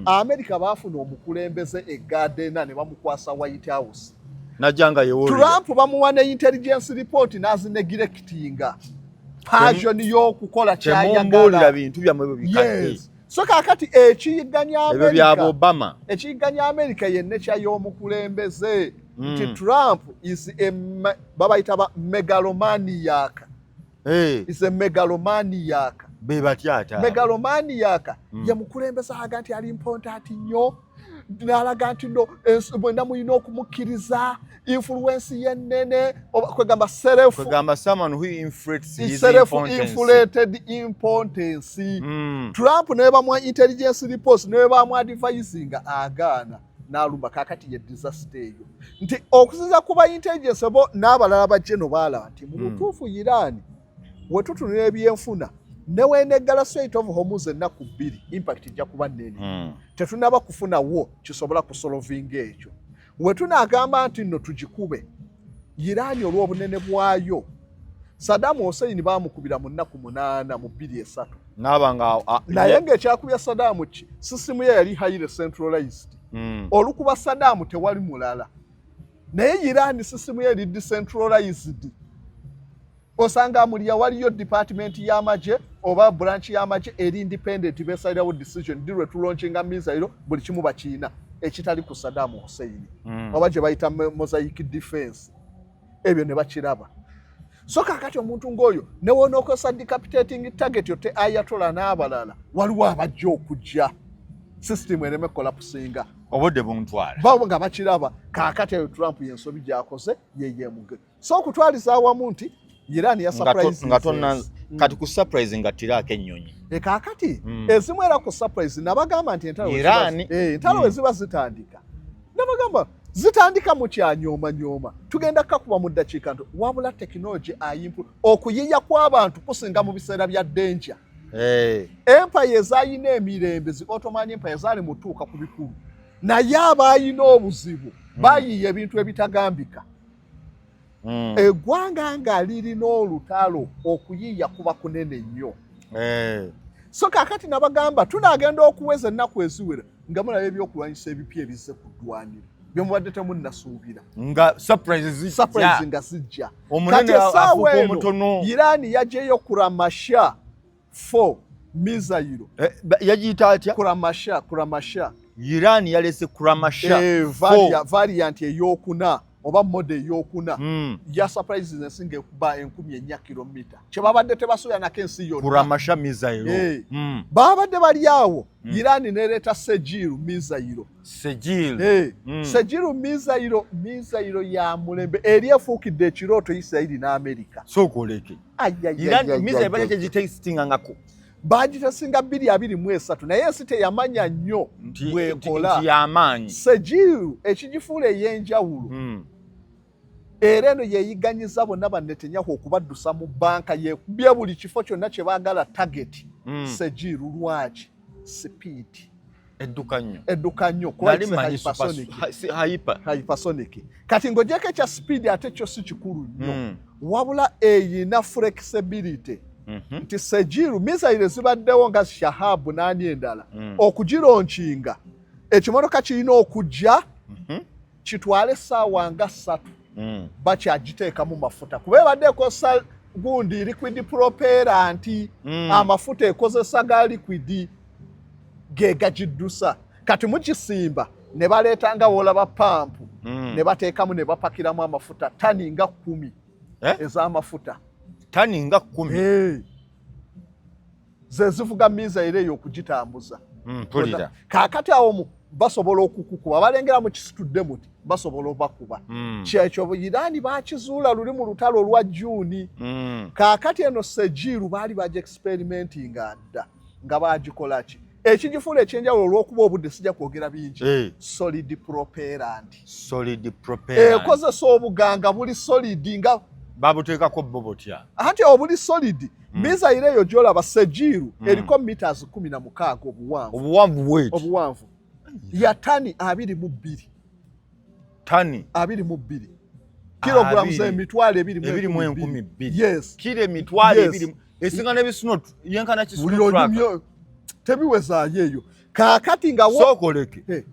Amerika baafuna omukulembeze e gardener ne bamukwasa White House. Najjanga. Trump bamuwa ne intelligence report n'azineglectinga passion y'okukola. Kyayagala bintu byammwe bwe bikadde. So kaakati ekiyiganya Ebyo bya Obama. Ekiyiganya Amerika yenneca y'omukulembeze nti Trump is a, babayita ba megalomaniac. Is a megalomaniac. Be batya ate? Megalomaniac ye mukulembeze alaga nti ali important nnyo, n'alaga nti no mwenda mulina okumukkiriza, influence yennene, kwegamba self Kwegamba someone who inflates his self inflated importance. Trump ne bamuwa intelligence reports ne bamu advisinga agaana n'alumba. Kakati ye disaster eyo nti okusinza kuba intelligence bo n'abalala bajje no baalaba nti mu butuufu Iran wetutunula ebyenfuna neweneggala Strait of Hormuz ennaku 2, impact ejja kuba nnene. Tetunaba kufunawo kisobola kusolvinga ekyo. Wetunaagamba nti nno tugikube Iran olw'obunene bwayo, Saddam Hussein baamukubira mu nnaku 8 mu 23. Naaba nga Naye ng'ekyakubya Saddam ki? System ye yali highly centralized. Olukuba Saddam tewali mulala, naye Iran system ye eri decentralized. Osanga mulya waliyo department y'amagye oba branch y'amagye eri independent, besalirawo decision ddi lwe tulaunchinga missile, buli kimu bakiina, ekitali ku Saddam Hussein oba gye bayita mosaic defense. Ebyo ne bakiraba. So kakati omuntu ng'oyo newonookosa decapitating target ote Ayatollah n'abalala, waliwo abajja okujja system ereme collapsinga. Obudde buntwala. Babo nga bakiraba. Kaakati eyo Trump yensobi gyakoze yeyemuge. So okutwaliza awamu nti Iran ya surprise. Nga tonna kati ku surprise nga tiraako ennyonyi. E kaakati ezimu era ku surprise nabagamba nti entalo Iran. Entalo weziba zitandika, nabagamba zitandika mu kyanyoomanyoma, tugenda kakuba mu ddakiika nto, wabula tekinologi ayimpu okuyiya kw'abantu kusinga mu biseera bya danger. Empire ezayina emirembe, zi Ottoman Empire, zaali mutuuka ku bikulu, naye abayina obuzibu bayiiya ebintu ebitagambika. Eggwanga nga lirina olutalo, okuyiiya kuba kunene nnyo. So kaakati nabagamba tunaagenda okuweza ennaku eziwera nga mulaba ebyokulwanyisa ebipya ebizze ku ddwaniro byemubadde temunnasuubira. Nga surprise zijja. Surprise nga zijja. Omunene Kati essaawa afuuka eno omutono. Iran yajeyo Khorramshahr 4 missile. Yagiyita atya? Khorramshahr, Khorramshahr. Iran yalese Khorramshahr. Variant eyokuna oba model eyokuna ya surprises ensi ng'ekuba 4000 kilomita, kyebabadde tebasuubira nako ensi yonna. Khorramshahr missile. Babadde bali awo, Iran nereeta Sejil missile. Sejil. Sejil missile, missile ya mulembe eri efuukidde ekirooto Isirayiri n'Amerika. Sooka oleke. Ai, ai, ai, Iran ai, missile ai, bajja ai. tegitestinga ngako. Bagitesinga 2023, naye ensi teyamanya nnyo bwekola. Nti y'amaanyi. Sejil ekigifuula ey'enjawulo, era eno yeeyiganyiza bonna ba Netanyahu okubaddusa mu banka, yekubye buli kifo kyonna kye baagala target. Sejil lwaki? Speed. Edduka nnyo. Edduka nnyo kuba Nali it's a manyi super- hypersonic. Hyper. Hypersonic. Kati ng'ogyeko ekya speed, ate kyo si kikulu nnyo, wabula eyina flexibility nti Sejil missile zibaddewo nga Shahabu n'ani endala, okugilaunchinga Ekimotoka kirina okujja kitwale essaawa nga 3 bakyagiteekamu mafuta, kuba ebadde ekozesa gundi liquid propellant. Amafuta ekozesa ga liquid ge gagiddusa. Kati mukisimba ne baleeta nga woolaba pampu ne bateekamu ne bapakiramu amafuta tani nga 10 Eh? ez'amafuta. Tani nga 10? Hey. Ze zivuga missile eyo okugitambuza. Mpulira. Kaakati awo basobola okukukuba, balengera mu kisitudde muti, basobola obakuba. Kyekyo Iraani bakizuula luli mu lutalo olwa Juuni. Kaakati eno Sejjiiru baali bagi experimentinga dda nga bagikola ki ekigifuula ekyenjawulo, olw'okuba obudde sijja kwogera bingi. Solid propellant. Solid propellant. Ekozesa obuganga buli solid nga Babuteekako bo butya? Anti obuli solid. Missile eyo gyolaba Sejiiru eriko meters 16 obuwanvu. Obuwanvu bweti? Obuwanvu ya tani 22. Tani 22 kilograms. Abiri. 220,000. 220. Yes. Kiro emitwalo ebiri, esinga n'ebisuno, yenkana Buli kisuno truck. Onyumye tebiwezaayo eyo. Kaakati nga Sookoleke. Eh.